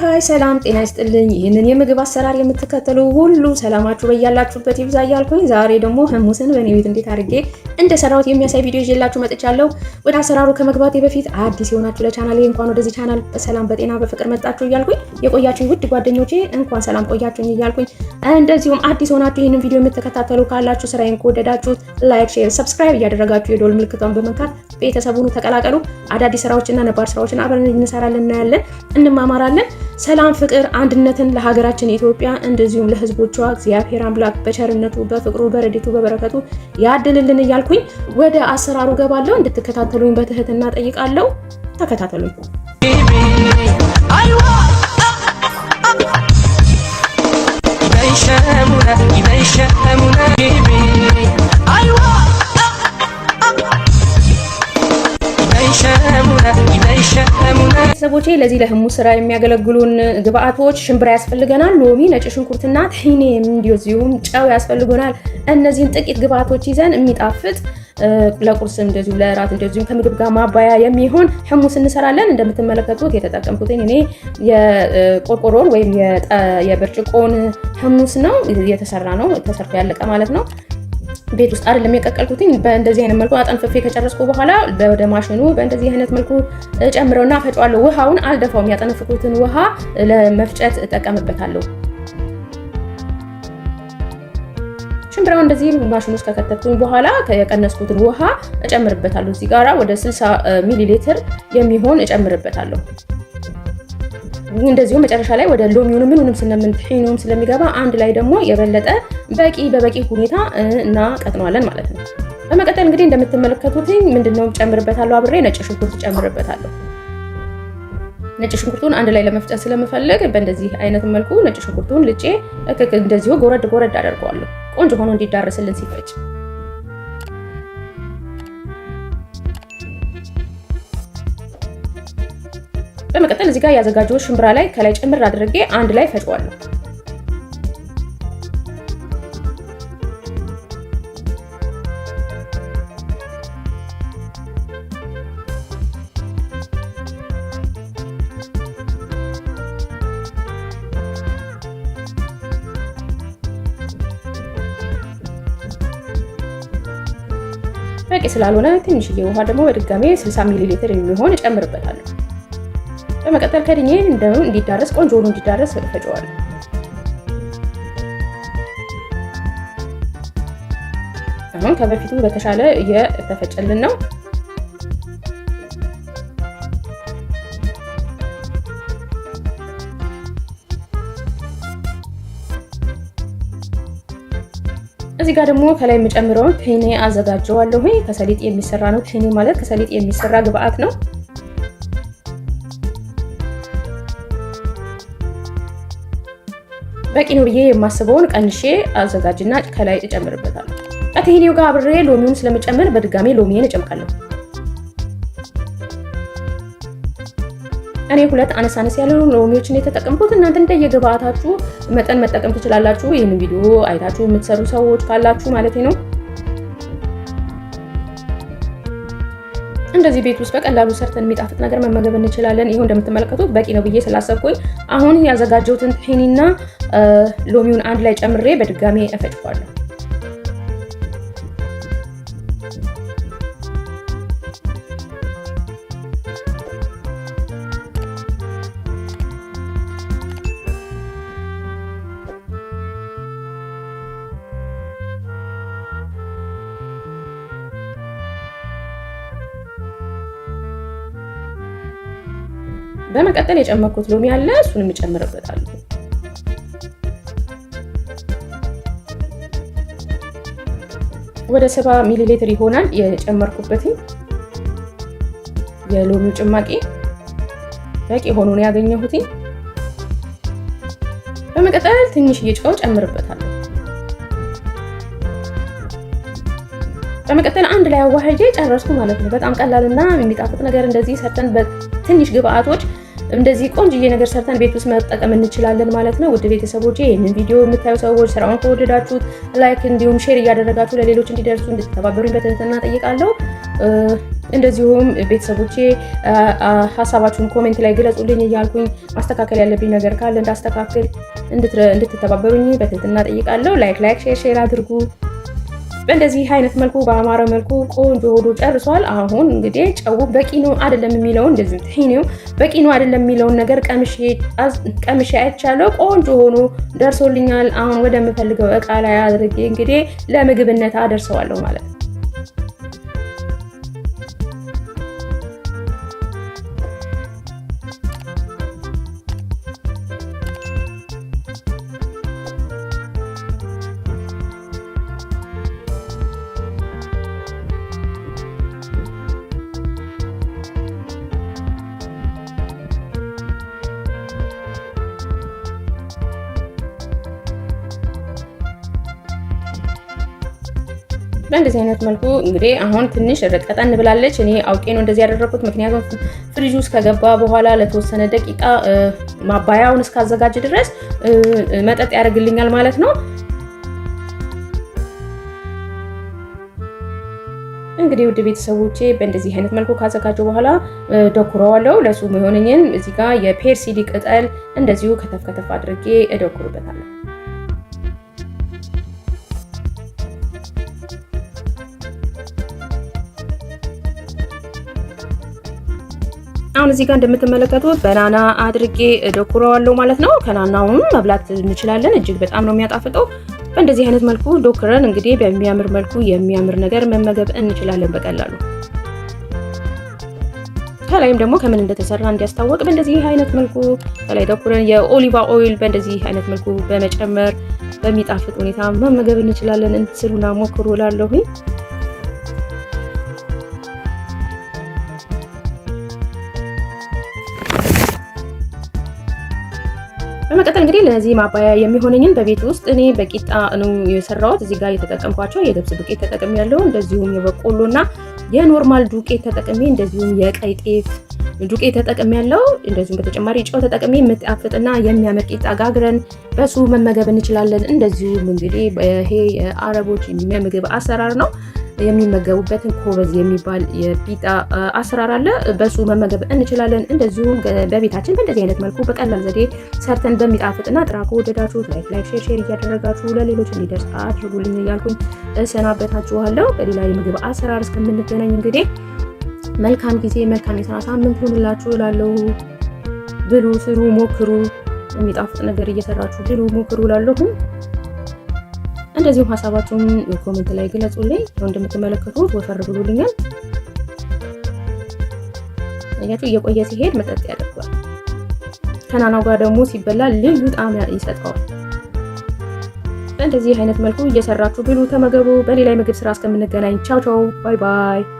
Hi ሰላም ጤና ይስጥልኝ። ይህንን የምግብ አሰራር የምትከተሉ ሁሉ ሰላማችሁ በያላችሁበት ይብዛ እያልኩኝ ዛሬ ደግሞ ህሙስን በእኔ ቤት እንዴት አድርጌ እንደሰራሁት የሚያሳይ ቪዲዮ ይዤላችሁ መጥቻለሁ። ወደ አሰራሩ ከመግባቴ በፊት አዲስ የሆናችሁ ለቻናሌ እንኳን ወደዚህ ቻናል በሰላም በጤና በፍቅር መጣችሁ እያልኩኝ፣ የቆያችሁኝ ውድ ጓደኞቼ እንኳን ሰላም ቆያችሁኝ እያልኩኝ፣ እንደዚሁም አዲስ ሆናችሁ ይህንን ቪዲዮ የምትከታተሉ ካላችሁ ስራዬን ከወደዳችሁት like፣ share፣ subscribe እያደረጋችሁ የደወል ምልክቷን በመንካት ቤተሰቡን ተቀላቀሉ። አዳዲስ ስራዎችና ነባር ስራዎችን አብረን እንሰራለን፣ እናያለን፣ እንማማራለን። ሰላም፣ ፍቅር፣ አንድነትን ለሀገራችን ኢትዮጵያ እንደዚሁም ለሕዝቦቿ እግዚአብሔር አምላክ በቸርነቱ በፍቅሩ በረድኤቱ በበረከቱ ያድልልን እያልኩኝ ወደ አሰራሩ ገባለሁ። እንድትከታተሉኝ በትህትና ጠይቃለሁ። ተከታተሉኝ። ቤተሰቦቼ ለዚህ ለህሙስ ስራ የሚያገለግሉን ግብአቶች ሽምብራ ያስፈልገናል፣ ሎሚ፣ ነጭ ሽንኩርትና طحينة እንደዚሁም ጨው ያስፈልጉናል። እነዚህን ጥቂት ግብአቶች ይዘን የሚጣፍጥ ለቁርስ እንደዚሁ ለራት እንደዚሁም ከምግብ ጋር ማባያ የሚሆን ህሙስ እንሰራለን። እንደምትመለከቱት የተጠቀምኩትን እኔ የቆርቆሮን ወይም የብርጭቆን ህሙስ ነው፣ የተሰራ ነው፣ ተሰርቶ ያለቀ ማለት ነው። ቤት ውስጥ አይደለም የቀቀልኩትኝ። በእንደዚህ አይነት መልኩ አጠንፍፌ ከጨረስኩ በኋላ ወደ ማሽኑ በእንደዚህ አይነት መልኩ ጨምረውና ፈጫዋለሁ። ውሃውን አልደፋውም። ያጠነፍኩትን ውሃ ለመፍጨት እጠቀምበታለሁ። ሽምብራውን እንደዚህ ማሽኑ ውስጥ ከከተትኩኝ በኋላ የቀነስኩትን ውሃ እጨምርበታለሁ። እዚህ ጋራ ወደ 60 ሚሊ ሊትር የሚሆን እጨምርበታለሁ። እንደዚሁ መጨረሻ ላይ ወደ ሎሚውን ምኑንም ስለምን طحينة ውም ስለሚገባ አንድ ላይ ደግሞ የበለጠ በቂ በበቂ ሁኔታ እናቀጥነዋለን ማለት ነው። በመቀጠል እንግዲህ እንደምትመለከቱት ምንድነው ጨምርበታለሁ፣ አብሬ ነጭ ሽንኩርት ጨምርበታለሁ። ነጭ ሽንኩርቱን አንድ ላይ ለመፍጨት ስለምፈልግ በእንደዚህ አይነት መልኩ ነጭ ሽንኩርቱን ልጬ እንደዚሁ ጎረድ ጎረድ አደርገዋለሁ፣ ቆንጆ ሆኖ እንዲዳረስልን ሲፈጭ። በመቀጠል እዚህ ጋር ያዘጋጀው ሽምብራ ላይ ከላይ ጭምር አድርጌ አንድ ላይ ፈጨዋለሁ። በቂ ስላልሆነ ትንሽዬ ውሃ ደግሞ በድጋሜ 60 ሚሊ ሊትር የሚሆን እጨምርበታለሁ። በመቀጠል ከድኜ እንዲዳረስ ቆንጆ ሆኖ እንዲዳረስ ፈጨዋለሁ። አሁን ከበፊቱ በተሻለ እየተፈጨልን ነው። እዚህ ጋር ደግሞ ከላይ የምጨምረውን طحينة አዘጋጀዋለሁ። ከሰሊጥ የሚሰራ ነው። طحينة ማለት ከሰሊጥ የሚሰራ ግብአት ነው። በቂ ነው ብዬ የማስበውን ቀንሼ አዘጋጅና ከላይ እጨምርበታለሁ። ከ طحينة ው ጋር አብሬ ሎሚውን ስለምጨምር በድጋሜ ሎሚን እጨምቃለሁ። እኔ ሁለት አነስ አነስ ያሉ ሎሚዎችን የተጠቀምኩት፣ እናንተ እንደየግብአታችሁ መጠን መጠቀም ትችላላችሁ። ይህን ቪዲዮ አይታችሁ የምትሰሩ ሰዎች ካላችሁ ማለት ነው። እንደዚህ ቤት ውስጥ በቀላሉ ሰርተን የሚጣፍጥ ነገር መመገብ እንችላለን። ይኸው እንደምትመለከቱት በቂ ነው ብዬ ስላሰብኩኝ አሁን ያዘጋጀሁትን طحينة ና ሎሚውን አንድ ላይ ጨምሬ በድጋሜ እፈጭዋለሁ። በመቀጠል የጨመርኩት ሎሚ አለ፣ እሱንም እጨምርበታለሁ። ወደ 70 ሚሊ ሊትር ይሆናል የጨመርኩበት የሎሚው ጭማቂ በቂ ሆኖ ነው ያገኘሁት። በመቀጠል ትንሽዬ ጨው ጨምርበታለሁ። በመቀጠል አንድ ላይ አዋህጄ ጨረስኩ ማለት ነው። በጣም ቀላልና የሚጣፍጥ ነገር እንደዚህ ሰርተን በትንሽ ግብአቶች እንደዚህ ቆንጅዬ ነገር ሰርተን ቤት ውስጥ መጠቀም እንችላለን ማለት ነው። ውድ ቤተሰቦቼ ይህንን ቪዲዮ የምታዩ ሰዎች ስራውን ከወደዳችሁት like፣ እንዲሁም share እያደረጋችሁ ለሌሎች እንዲደርሱ እንድትተባበሩኝ በትህትና ጠይቃለሁ። እንደዚሁም ቤተሰቦቼ ሀሳባችሁን comment ላይ ግለጹልኝ እያልኩኝ ማስተካከል ያለብኝ ነገር ካለ እንዳስተካክል እንድትተባበሩኝ በትህትና ጠይቃለሁ። Like like share share አድርጉ። በእንደዚህ አይነት መልኩ በአማረ መልኩ ቆንጆ ሆኖ ጨርሷል። አሁን እንግዲህ ጨው በቂ ነው አይደለም የሚለውን እንደዚህ ጥሂኔው በቂ ነው አይደለም የሚለውን ነገር ቀምሼ አይቻለሁ። ቆንጆ ሆኖ ደርሶልኛል። አሁን ወደምፈልገው እቃ ላይ አድርጌ እንግዲህ ለምግብነት አደርሰዋለሁ ማለት ነው። በእንደዚህ አይነት መልኩ እንግዲህ አሁን ትንሽ ቀጠን ብላለች። እኔ አውቄ ነው እንደዚህ ያደረኩት፣ ምክንያቱም ፍሪጅ ውስጥ ከገባ በኋላ ለተወሰነ ደቂቃ ማባያውን እስካዘጋጅ ድረስ መጠጥ ያደርግልኛል ማለት ነው። እንግዲህ ውድ ቤተሰቦቼ በእንደዚህ አይነት መልኩ ካዘጋጀው በኋላ ደኩረዋለሁ። ለሱ የሆነኝን እዚህ ጋር የ parsley ቅጠል እንደዚሁ ከተፍ ከተፍ አድርጌ እደኩርበታለሁ። አሁን እዚህ ጋር እንደምትመለከቱት በናና አድርጌ ዶክረዋለሁ ማለት ነው። ከናናውም መብላት እንችላለን። እጅግ በጣም ነው የሚያጣፍጠው። በእንደዚህ አይነት መልኩ ዶክረን እንግዲህ በሚያምር መልኩ የሚያምር ነገር መመገብ እንችላለን በቀላሉ። ከላይም ደግሞ ከምን እንደተሰራ እንዲያስታወቅ በእንደዚህ አይነት መልኩ ከላይ ደኩረን የ olive oil በእንደዚህ አይነት መልኩ በመጨመር በሚጣፍጥ ሁኔታ መመገብ እንችላለን። ስሩና ሞክሩ እላለሁኝ። በመቀጠል እንግዲህ ለዚህ ማባያ የሚሆነኝን በቤት ውስጥ እኔ በቂጣ ነው የሰራሁት። እዚህ ጋር የተጠቀምኳቸው የገብስ ዱቄት ተጠቅሜ ያለው፣ እንደዚሁም የበቆሎና የ normal ዱቄት ተጠቅሜ፣ እንደዚሁም የቀይ ጤፍ ዱቄት ተጠቅሜ ያለው፣ እንደዚሁም በተጨማሪ ጨው ተጠቅሜ የምጣፍጥና የሚያምር ቂጣ ጋግረን በሱ መመገብ እንችላለን። እንደዚሁም እንግዲህ ይሄ የአረቦች የምግብ አሰራር ነው። የሚመገቡበትን خبز የሚባል የፒታ አሰራር አለ። በሱ መመገብ እንችላለን። እንደዚሁም በቤታችን በእንደዚህ አይነት መልኩ በቀላል ዘዴ ሰርተን በሚጣፍጥና ጥራ ከወደዳችሁት like like share share እያደረጋችሁ ለሌሎች እንዲደርስ አድርጉልኝ እያልኩኝ እሰናበታችኋለሁ። በሌላ የምግብ አሰራር እስከምንገናኝ እንግዲህ መልካም ጊዜ፣ መልካም የስራ ሳምንት ይሁንላችሁ እላለሁ። ብሉ፣ ስሩ፣ ሞክሩ። የሚጣፍጥ ነገር እየሰራችሁ ብሉ፣ ሞክሩ እላለሁ። እንደዚሁም ሀሳባችሁን comment ላይ ግለጹልኝ። እንደምትመለከቱት ወፈር ብሎልኛል። አያችሁ እየቆየ ሲሄድ መጠጥ ያደርገዋል። ከናናው ጋር ደግሞ ሲበላ ልዩ ጣዕም ይሰጠዋል። በእንደዚህ አይነት መልኩ እየሰራችሁ ብሉ፣ ተመገቡ። በሌላ የምግብ ስራ እስከምንገናኝ ቻው ቻው፣ bye bye።